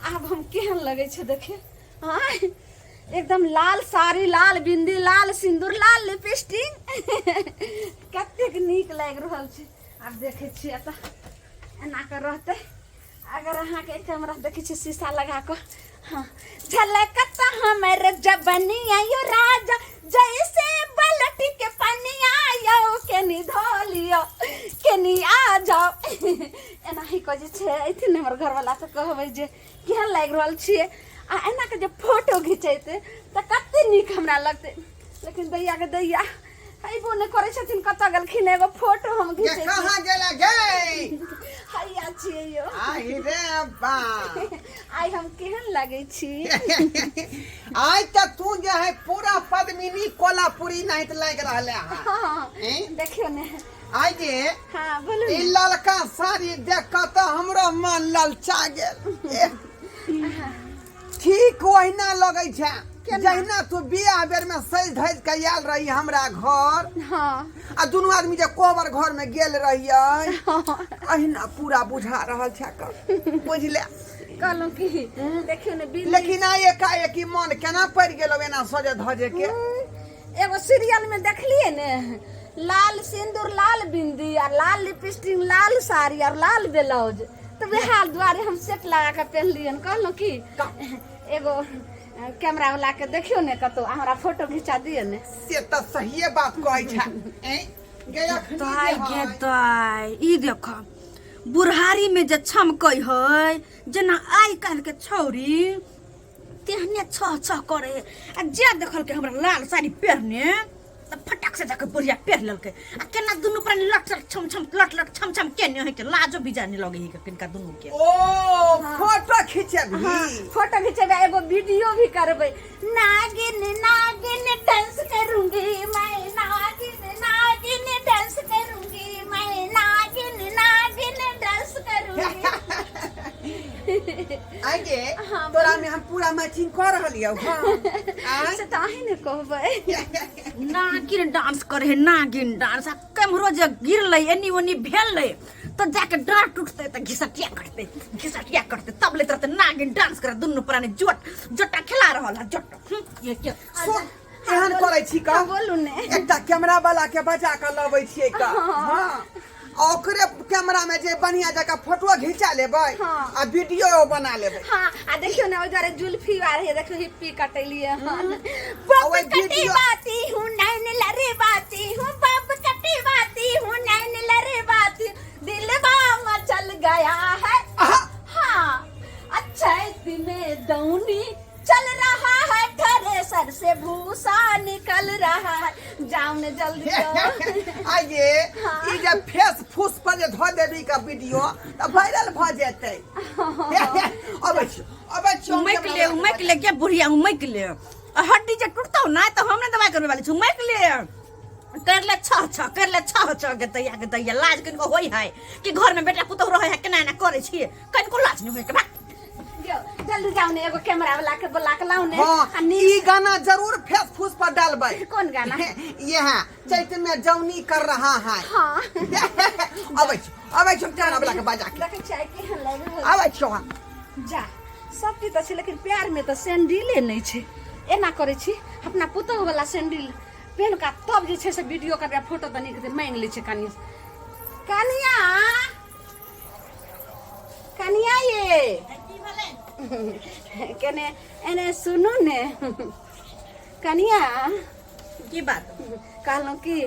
आब हम केहन लगै छै देखियौ। आँय, एकदम लाल साड़ी, लाल बिंदी, लाल सिंदूर, लाल लिपस्टिक, कतेक नीक लागि रहल छै। आब देखै छियै एतऽ एना कऽ रहतै। अगर अहाँके कैमरा देखै छियै शीशा लगा कऽ, हाँ, झलकत हमर जबनिया यो राजा जैसे बलटी के पनिया यो, केनी धो लियो केनी आ जाओ। एनाही कऽ जे छै अइथिन हमर घरवला तऽ कहबै जे केहन लागि रहल छियै, आ एना के जे फोटो घिचेतै तऽ कते नीक हमरा लगतै। लेकिन दैया के दैया अइबो नहि करै छथिन, कतऽ गेलखिन? एगो फोटो हम गे घिचैती। कहाँ गेला गे? हैया छियै यौ। आहि रे बा। आइ हम केहन लगै छी? आइ तऽ तू जे है पूरा पद्मिनी कोल्हापुरी नाहित लागि रहले हँ। हाँ। हैं? देखियौ ने। आइ जे हाँ, बोलू ई ने। ललका साड़ी देख कऽ तऽ हमरो मन ललचा गेल। एह, ठीक ओहिना लगै छै जहिना तू बियाह बेर में सज धज के आयल रही हमरा घर। आ दुनू आदमी जे कोबर घर में गेल रहियै, अहिना पूरा बुझा रहल छै क बुझले। कहलहुँ कि देखियौ ने बिल्ली। लेकिन आइ एकाएक ई मन केना पड़ि गेलौ एना सजे धजे के? एगो सीरियल में देखलिए ने, लाल सिंदूर, लाल बिंदी और लाल लिपस्टिक, लाल साड़ी और लाल ब्लाउज, तो वएह दुआरे हम सेट लगा के पहनलियन। कहलहुँ कि एगो कैमरा वाला के देखियो ने कतौ, हमरा फोटो घिचा दिअ ने। से तऽ सहिए बात कहै छै। ऐं, गे अखनी जे दाइ गे है, दाइ, ई देख बुढ़ारी में जे छमकै है जेना आइ काल्हि के छौरी तेहने छह छह करे है। आ जे देखलकै हमरा लाल साड़ी पहिरने तऽ फटक से जाके बुढ़िया पहिर लेलकै, आ केना दुनू प्राणी लट लट छम छम लट लट छम छम केने है के लाजो बीजा नहीं लगे है के किनका दुनू के। ओ फोटो खींचेबही? हाँ, फोटो खिंचेबै, एगो वीडियो भी करबै। नागिन नागिन डांस करूंगी मैं, नागिन नागिन डांस करूंगी मैं, नागिन नागिन डांस करूंगी। आगे हाँ, तोरा में हम पूरा मैचिंग कर रहलियौ। हाँ आँय? से तऽ अहीं ने कहबै। नागिन डांस करे है नागिन डांस, आ केम्हरो जे गिरलै एनी ओनी भेलै तऽ जाके डाँट टूटतै तऽ घिसटिया कटतै, घिसटिया कटतै, तब लैत रहतै नागिन डांस करे। दुनू प्राणी जोट जोटा खेला रहल है जोट। ये के सुन, एहन करै छी का? हाँ, बोलू ने। एकटा कैमरा वाला के बजा के लबै छियै का। हाँ, आ ओकरे कैमरा में जे बढ़िया जकाँ फोटो घिचा लेबै आ वीडियो बना लेबै। हाँ, आ देखियौ ने, ओहि दुआरे जुल्फी आर है, देखियौ हिप्पी कटेलियै हन। आ ओहि बब कटी वीडियो- बाती हूँ नैन लरे बाती हूँ, बब कटी बाती हूँ नैन लरे बाती, दिलवा मचल गया है। आहा! हाँ, अच्छा में दौनी चल रहा है, थ्रेसर से भूसा निकल रहा है, जाओ ने जल्दी जाओ। आइए। ई जे फेस फूस पर जे धऽ देबी का वीडियो तऽ वायरल भऽ जेतै। अबै छी, अबै छी हम। उमैक कैमरा ले, वाला के उमैक ले के बुढ़िया, उमैक ले। आ हड्डी जे टूटतौ ना तऽ हम नहि दवाइ करबै वाली छी। उमैक ले, कर ले छह छह, कर ले छह छह के दैया के दैया। लाज कनिको होइ है कि घर में बेटा पुतोह रहै है, केना एना करै छियै? कनिको लाज नहि होइ के भाग। जो, जल्दी जाओ ने, एगो कैमरा वाला के बुला के लाओ ने। हाँ। आ नीक ई गाना जरूर फेस फूस पर डालबै। कोन गाना? ये है, चैत में जौनी कर रहा है। अबै छी, अबै छी हम कैमरा वाला के बजा के। देखै छियै केहन लागि रहल? अबै छी हम। जा, सब चीज तऽ छै लेकिन प्यार में तऽ सैंडीले नहि छै। एना करै छी, अपना पुतोह वाला सैंडील पहिन कऽ तब जे छै से वीडियो करबै आ फोटो तऽ नीक मांगि लै छै कनिया। कनिया, कनिया, ये केने एने सुनू ने कनिया। की बात? कहलहुँ कि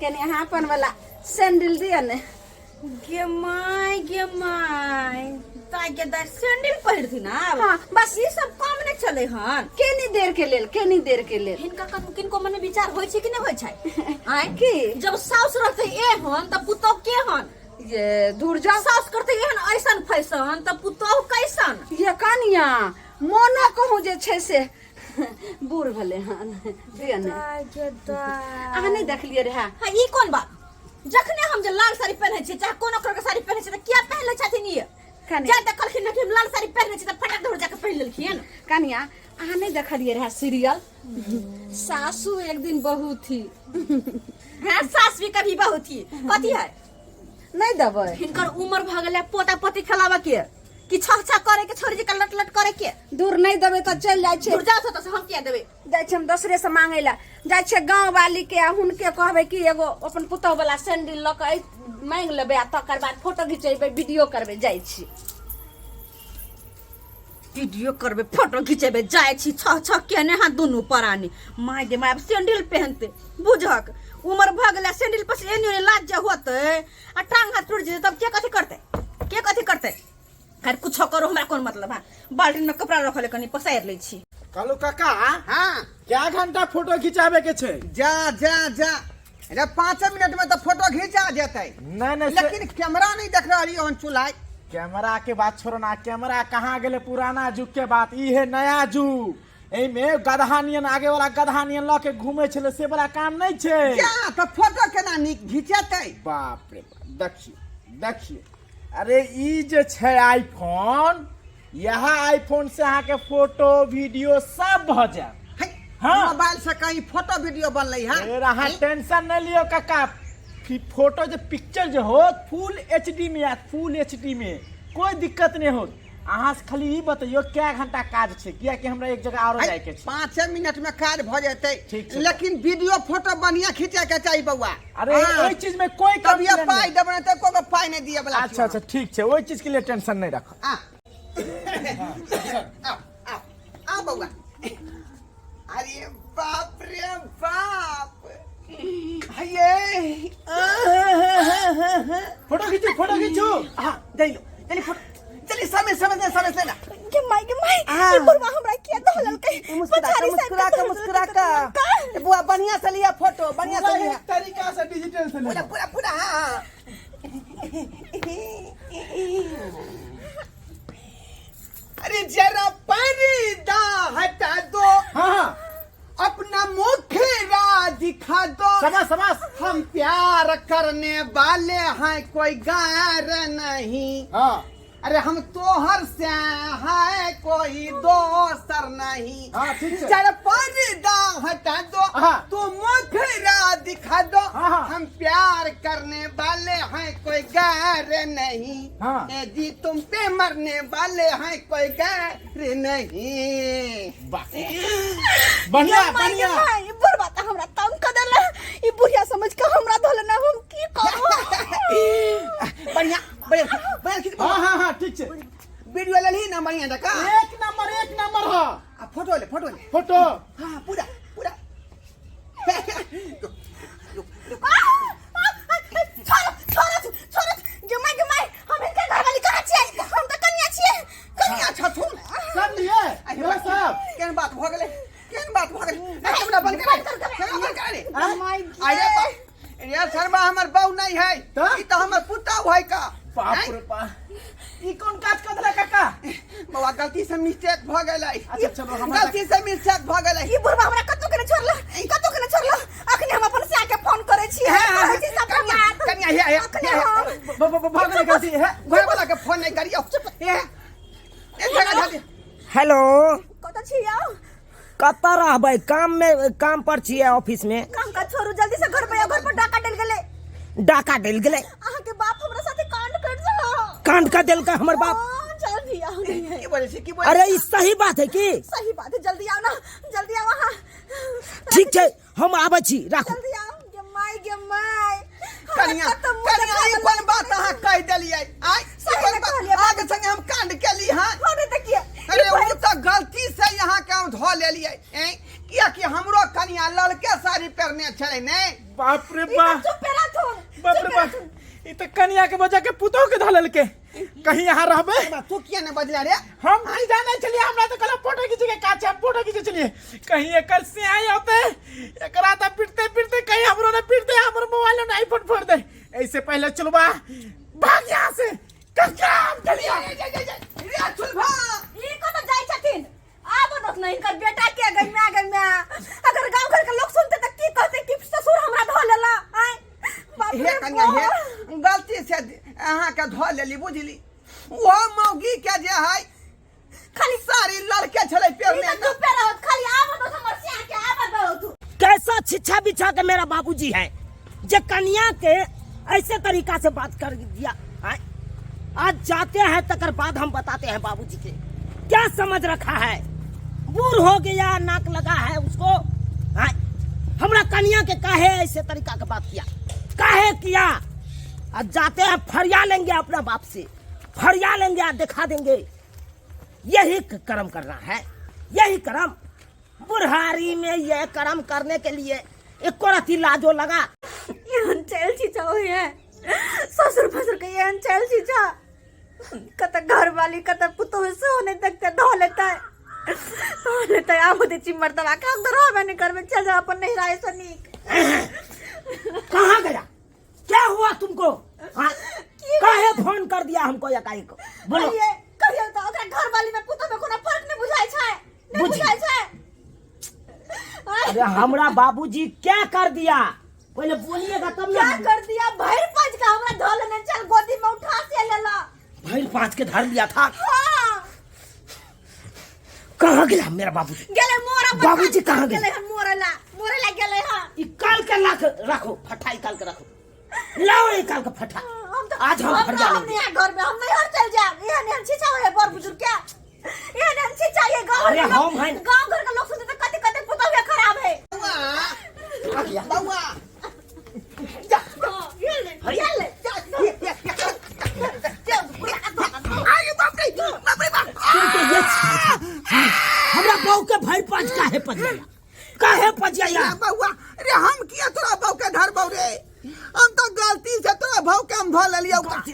कनि अहाँ अपन वाला सैंडल दिअ ने। गे my, गे my, ताइ के दाइ, सैंडल पहिरथिन आब? हाँ। बस ई सब काम नहि चलै हन। केनी देर के लेल, केनी देर के लेल। हिनका किनको मन में विचार होइ छै कि नहि होइ छै? आँय? की? जब साउस रहतै एहन तऽ पुतोह केहन? ये दूर जाओ। साउस करतै एहन ऐसन फैशन तऽ पुतोह कैसन? ये कनिया, मोनो कहूँ जे छै से बूढ़ भेलै हन, दिअ ने। दाइ गे दाइ। अहाँ नहि देखलियै रहए? हाँ, ई कोन बात? जखने हम जे लाल साड़ी पहिनै छियै चाहे कोनो कलर के साड़ी पहिनै छियै तऽ किया पहिन लै छथिन ई? कनिया। जा देखलखिन ने कि हम लाल साड़ी पहिनै छी तऽ फटक दौड़ जाके पहिन लेलखिन। कनिया, अहाँ नहि देखलियै रहए सीरियल सासू एक दिन बहू थी? हाँ, सास भी कभी बहू थी, कथी है? नहि देबै? हिनकर उम्र भऽ गेलै पोता पोती खेलाबऽ के। कि छह छह करे के छोरी जका लट लट करे के दूर नहीं देबै तऽ चलि जाइ छै दूर जाओ तो हम किया देबै जाइ छियै हम दोसरे से मांगै लए जाइ छियै गाँव वाली के आ हुनके कहबै कि एगो अपन पुतहु वाला सैंडल लऽ कऽ मांगि लेबै आ तकर बाद फोटो घिचेबै वीडियो करबै जाइ छी वीडियो करबै फोटो घिचेबै जाइ छी छह छह केने हाथ दुनू परानी माय गे माय आब सैंडल पहनते बुझक उमर भऽ गेलै सैंडल पर से एनी ओनी लाज जे होतै आ टांग हाथ टूट जेतै तब के कथी करतै के कथी करतै खैर कुछो करो हमरा कोन मतलब है बाल्टीन में कपड़ा रखल है कनी पसारि लै छी कहलू काका हाँ क्या घंटा फोटो घिचाबे के छै जा जा जा अरे 5 मिनट में तो फोटो घिंचा जेतै नहीं नहीं से- लेकिन कैमरा नहीं देख रही हन चुलाई कैमरा के बात छोड़ो ना कैमरा कहाँ गेले पुराना युग के बात ई है नया युग एहिमे गदहा नियन आगे वाला गदहा नियन लऽ के घूमे छलै से वाला काम नहीं छै जा तो फोटो केना नीक घिचेतै बाप रे बाप देखियो देखियो अरे ई जे छै आईफोन यह आईफोन से अहाँके फोटो वीडियो सब भऽ जायत है, हाँ। मोबाइल से कहीं फोटो वीडियो बनलै है अरे अहाँ टेंशन नहीं लियो काका फोटो जे पिक्चर जे होत फुल एच डी में आयत फुल एच डी में कोई दिक्कत नहीं होत अहाँ से खाली ई बतैयो क्या घंटा काज छै कियाकि हमरा एक जगह आरो जाय के छै 5 मिनट में काज भऽ जेतै ठीक छै। लेकिन वीडियो फोटो बढ़िया खींचे के चाही बौआ अरे हाँ। ओहि चीज में कोई तब ये complain पाई नहीं। देबै तऽ एको गो पाई नहीं दिए वाला अच्छा अच्छा ठीक छै ओहि चीज के लिए टेंशन नहीं रखो आ आ आ आ बौआ अरे बाप रे बाप ये फोटो खींचू फोटो खींचू हाँ जल्दी जल्दी फोटो जल्दी समय समय से समय से ना गे माय गे माय हाँ। ई बुढ़वा हमरा किया धोललकै मुस्कुरा के पछाड़ी मुस्कुरा साइड के मुस्कुरा के बुआ बढ़िया से लिया फोटो बढ़िया से पूरा लिया एक तरीका से डिजिटल से पूरा लेना पूरा पूरा हाँ अरे जरा पर्दा हटा दो हाँ हाँ अपना मुखरा दिखा दो शाबाश शाबाश हम प्यार करने वाले हैं कोई गैर नहीं हाँ अरे हम तोहर से है कोई दोसर नहीं हाँ, ठीक छै। जरा पर्दा हटा दो हाँ। तू मुखरा दिखा दो हाँ, हाँ। हम प्यार करने वाले हैं कोई गैर नहीं हाँ। ए जी तुम पे मरने वाले हैं कोई गैर नहीं वाह बढ़िया बढ़िया ई बुढ़वा त हमरा तंग क देला ई बुढ़िया समझ के हमरा धोले ना हम की करू बढ़िया बढ़िया बढ़िया खींच हाँ हाँ हाँ ठीक छै वीडियो ले ली ना बढ़िया जका एक नंबर हाँ आ फोटो ले फोटो ले फोटो हाँ पूरा पूरा छोड़ो छोड़ो छोड़ो गे माय गे माय हम हिनकर घरवाली कहाँ छियै हम तऽ कनिया छियै कनिया छथुन सब लिए यो सब केहन बात भऽ गेलै केहन बात भऽ गेलै ए, कैमरा बंद कर कैमरा बंद कर रे माय अरे बाप रे शर्मा हमर बहू नहीं है तऽ? ई तऽ हमर पुतहु है का बाप रे बाप ई कोन काज कर देला काका बौआ गलती से मिस्टेक भऽ गेलै अच्छा, चलो, हमरा- गलती से मिस्टेक भऽ गेलै ई बुढ़वा हमरा कतौ के नहि छोड़ला कतौ के नहि छोड़ला अखने हम अपन स्या के फोन करै छी कहै छी सबटा कनिया बात कनिया हे हे अखने हम भ- भ- भऽ गेलै गलती है घर वाला के फोन नहीं करियो हे एक जगह जल्दी हेलो कतऽ छी यौ कतऽ रहबै काम में काम पर छियै ऑफिस में काम काज छोड़ू जल्दी से घर पर आओ घर पर डाका डल गेलै डाका डलि गेलै अहाँ के बाप हमरा साथे कांड कर देला कांड कर देलकै हमर बाप हाँ, जल्दी आओ नहीं है की बोले छी की बोले अरे ई सही बात है की सही बात है जल्दी आओ ना जल्दी आओ अहाँ ठीक छै हम आबै छी राखू जल्दी आओ गे माय गे माय हमरा कनिया कतऽ मुँह कनिया ई देखाबऽ कोन बात अहाँ कहि देलियै आइ ई सही कोन में बात कहलियै, अहाँके संगे हम कांड केली हँ हो नहीं देखिए अरे ओ तऽ गलती से यहाँ के हम धो लेलियै ऐं कियाकि हमरो कनिया ललके साड़ी पहिरने छलै ने बाप रे बाप चुप पे रहथुन बाप रे बाप ई तऽ कनिया के बजा के पुतोह के धऽ लेलकै कहीं यहाँ रहबै तू किया ने बजला रे हम नहीं जाने छलिए हमरा तऽ कहला फोटो खींचे के काज छै हम फोटो खींचे छलिए कहीं एकर से आई होते एकरा तऽ पीटते पीटते कहीं हमरो ने पीटते हमर मोबाइल ने आईफोन फोड़ दे ऐसे पहले चलबा भाग यहाँ से काम चलिया रे चुलभा ई कतऽ जाइ छथिन आब देख ने हिनकर बेटा के गई माय गई माय अगर गांव घर के लोग सुनते तऽ की कहते कि ससुर हमरा धो लेला आय बाप हे रे कन्या हे बाप। गलती से अहाँके धो लेली बुझली ओ मौगी के जे है खाली साड़ी लड़के छलै ई पेरने तऽ चुपे रहत खाली आब दो हमर सिया के आब दो तू कैसा छिछा बिछा के मेरा बाबूजी है जे कन्या के ऐसे तरीका से बात कर दिया आय? आज जाते हैं तकर बाद हम बताते हैं बाबूजी के क्या समझ रखा है बूढ़ हो गया नाक लगा है उसको हाँ, हमरा कनिया के काहे ऐसे तरीका के बात किया काहे किया आज जाते हैं फरिया लेंगे अपना बाप से फरिया लेंगे आज दिखा देंगे यही कर्म करना है यही कर्म बुढ़ारी में यह कर्म करने के लिए एको रति लाजो लगा एहन चल छी है ससुर फसुर के एहन चल छी कत घर वाली कत पुतोह सेहो नहि देखते धऽ लेतै धऽ लेतै आब दे छी मर्दबा के हम तऽ रहबे नहि करबै चल जा अपन नैहरा से नीक कहाँ गया क्या हुआ तुमको हाँ? काहे फोन कर दिया हमको एकाएक बोलो कहिए कहियो तऽ ओकरा घर वाली में पुतोह में कोनो फर्क नहि बुझाइ छै नहि बुझ- बुझाइ छै अरे हमरा बाबूजी क्या कर दिया पहले बोलिएगा तब क्या ना कर दिया भरि पाँच का हमरा धऽ लेने चल गोदी में उठा से लेला भैर पाँच के धर लिया था हाँ कहाँ गया मेरा बाबूजी गेलै मोरा पर बाबूजी कहाँ गेलै? गेलै हन मोरला मोरला गेलै हन ई काल के लाख रखो फटा निकाल के रखो लाओ निकाल के फटा हम तो आज हम हम फरिया हम लेंगे नहीं घर में हम नहीं हर चल जाएब एहन एहन छिछा है बड़ बुजुर्ग के एहन एहन छिछा है गांव अरे हम हैं। गांव घर के लोग सुनते तो कते कते पुतहु है खराब है आ गया बौआ हाँ, ये ले ये ले अरे बाप रे बाप रे बाप तुमको ये हमरा बहू के भर पाँच काहे पजिया काहे पजिया रे बौआ रे हम किया तोरा बहू के धरबौ रे हम तो गलती से तोरा बहू के हम धो लेलियौ गलती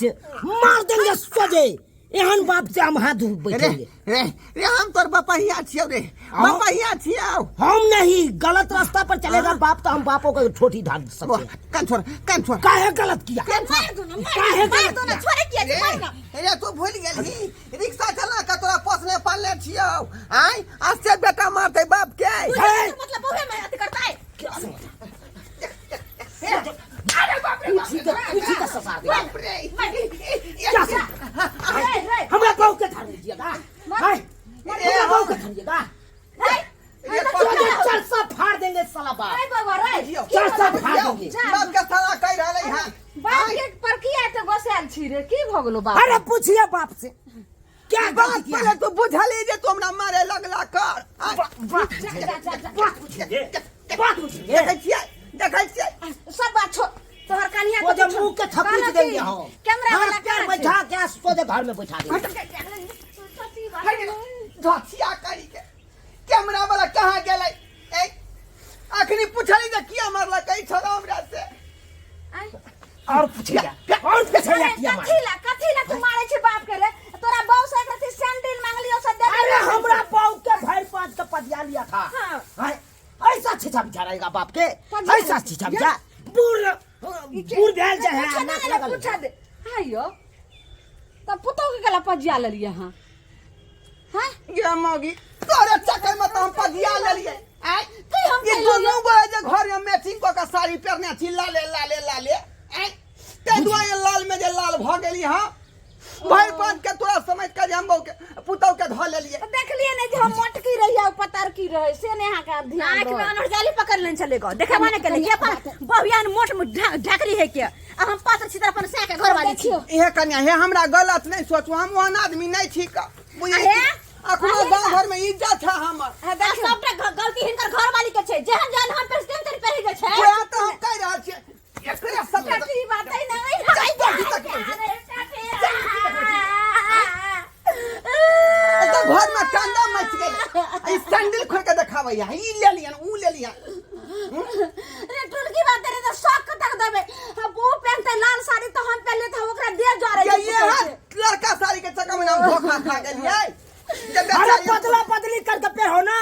से मार देंगे सोजे एहन बाप से हम हाथ धो रे बैठेंगे रे रे हम तोर बपहिया छियौ रे बपहिया छियौ हम नहीं गलत रास्ता पर चलेगा बाप तो हम बापों को ठोठी ढाल सकते हैं कान छोड़ कान छोड़ काहे गलत किया मार दो ना मार काहे दो, मार गलत दो ना किया? छोड़े किया रे मार ना रे तू भूल गेलही रिक्शा चला के तोरा पोसने पालने छियौ आय आज से बेटा मारतै बाप के हे! मतलब बहुए में अथी करता है क्या समझ अरे बाप रे पूछी के पूछी के ससा दे बाप रे क्या समझ रे रे हमरा बहू के धर लीजिएगा हाय हमरा बहू के धरिएगा रे सोजे चरसा फाड़ देंगे साला बाप रे बाबा रे चरसा फाड़ देंगे बाप के साला कहि रहलै हन बाप के पर किया एते गोसायल छी रे की भऽ गेलो बाप अरे पूछिए बाप से क्या बात गलती किया पहिले तू बुझली जे तू हमरा मारे लगला कर आय, बात बात पूछिए बात पूछिए देखै छियै देखै छियै सब बात छोड़ तोहर कनिया वो जब मुंह के थपीच देंगे हम कैमरा वाला हाथ पैर कहाँ छै? बैठा के सोझे घर में बैठा देंगे धसिया करी के कैमरा वाला कहाँ गेलै ए अखनी पुछली जे किया मारलकै छौड़ा हमरा से और पूछिए और पूछिए किया मारे कथी ला कथी ला तू मारे छी बाप के रे तोरा बहू से एक रत्ती सैंडल मांगलियो से दे अरे हमरा बहू के भाई पांच का पदिया लिया था हाँ। हाँ, ऐसा छिछा बिछा रहेगा बाप के पदिया ऐसा छिछा बिछा बूढ़ बूढ़ भेल जे है नाक लगल पूछा दे हां यो तब पुतोह के गला पजिया लेलिए अहाँ हैं गे मौगी तोरे चक्कर में तो हम पदिया लेलिए आय की हम ये कहियो? दुनू गोरे जे घर में मैचिंग कऽ के साड़ी पहिरने छी लाले लाले लाले आय ताहि दुआरे लाल में जे लाल भऽ गेली हँ भरि पाँच के तोरा समझ के जे हम बहू के पुतहु के धऽ लेलिए तऽ देखलिए नहि जे हम मोटकी रही आ पतरकी रहे से नहि अहाँके ध्यान आँख में रहल। अनहर जाली पकड़ लेने चले गो देखेबा ने केले के अपन बहुयान मोट में ढाकरी है के आ हम पात्र छी अपन सै के घर वाली छी देखियौ इहे कन्या हे हमरा गलत नहि सोचू हम ओहन आदमी नहि छी का बुझै अहे? अखनो गाँव घर में इज्जत है हमर हाँ, आ देखियौ सबटा गलती हिनकर घर वाली के छै जेहन जेहन हम पेर तेहन तेहन पहिरे के छै वएह तऽ हम कहि रहल छियै एकरे सब चाची बात है ना जाय बाबू तक तऽ घर में चंदा मच गेलै ई सैंडल खोल के देखाबै है ई ले लियन ऊ ले लियन रे टुलकी बात रे तो शौक तक देबे हम वो पहनते लाल साड़ी तो हम पहनले तो ओकरा दे जा रहे ये ये है लड़का साड़ी के चक्कर में हम धोखा खा गेलियै जे अरे बेचारी बदला बदली करके पे हो ना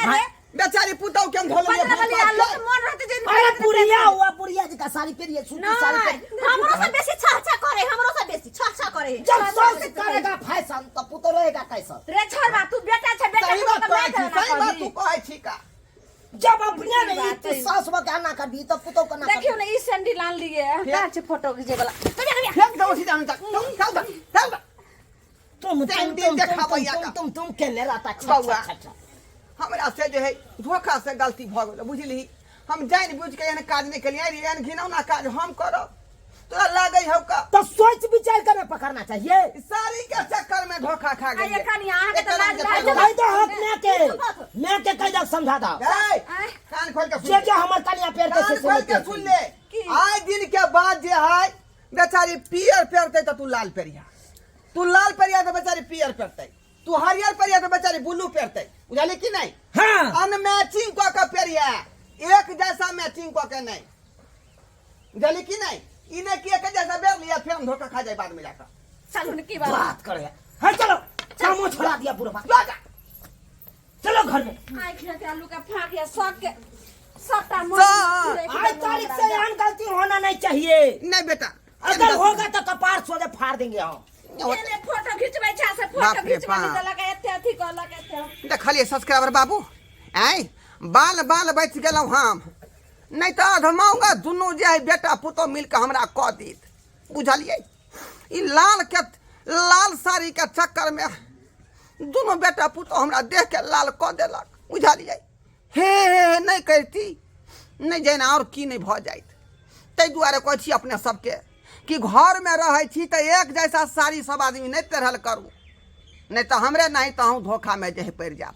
अरे बेचारी पुतहु के हम धो लेलियै पंद्रह वाली आलू के मन रहते जे अरे बुढ़िया हुआ बुढ़िया जी का साड़ी पहनिए सूती साड़ी नहीं पहनिए हमरो से बेसी छह छह करे हमरो से बेसी छह छह करे जब सौस करेगा फैशन तो पुतो रहेगा कैसन रे छोड़ बा तू बेटा छै बेटा सही के बात तो कहै माय छी सही बात देना तू कहै छी का जब अपने नहीं बात तू है। सास बा के ना करबी तो पुतो के ना देखियो करबी ने ई सैंडल आन लिए कहाँ छै फोटो घिचे वाला फेंक दो सीधा तक चल चल चल तुम तुम सैंडल तुम तुम देखाबैया तुम का। तुम तुम के ले रहता अच्छा बौआ। अच्छा अच्छा हमरा से जे है धोखा से गलती भऽ गेल बुझलिही हम जानि बुझि के एहन काज नहि केलियै एहन घिनौना काज हम करब तोरा लागै हौ का तो सोच विचार कर पकड़ना चाहिए साड़ी के चक्कर में धोखा खा आ गई ये कनिया अहाँके तऽ लाज लाज कह दो हक मैं के मैं के कह दो समझा दो कान खोल के सुन जे ले। जे हमर कनिया पेड़ के कान से खोल के सुन ले आए दिन के बाद जे है बेचारी पियर पेरते तो तू लाल पेरिया तू लाल पेरिया तो बेचारी पियर पेरते तू हरियर पेरिया तो बेचारी ब्लू पेरते बुझलिए कि नहीं हाँ अनमैचिंग कऽ के पेरिया एक जैसा मैचिंग कऽ के नहीं बुझलिए कि नहीं ई नहीं कि एक जैसा बेर लिया फिर हम धोखा खा जाए बाद में जाकर चलू ने की बात बात करे हाँ चलो कामो छोड़ा दिया पूरा बात जा जा। चलो घर में आँखि के आलू के फाँक या सबके सबटा मन आज तारीख से यहाँ गलती होना नहीं चाहिए नहीं बेटा अगर होगा तो कपार सोझे फाड़ देंगे हम एने फोटो घिचबै छै से बाप फोटो रे घिचबै बाप। देलक एते अथी कहलक एते देखलिए सब्सक्राइबर बाबू आँय बाल बाल बचि गेलहुँ हम नहि तऽ अधमाउगा दुनू जे है बेटा पुतोह मिल कऽ हमरा कऽ देत बुझलियै ई लाल के लाल साड़ीके चक्करमे दुनू बेटा पुतोह हमरा देहके लाल कऽ देलक बुझलियै हे हे हे नहि करिती नहि जानि आओर की नहि भऽ जाइत ताहि दुआरे कहै छी अपने सबके कि घरमे रहै छी तऽ एक जैसा साड़ी सब आदमी नहि पहिरल करू नहि तऽ हमरे नहि तऽ अहूँ धोखामे जे है पड़ि जायब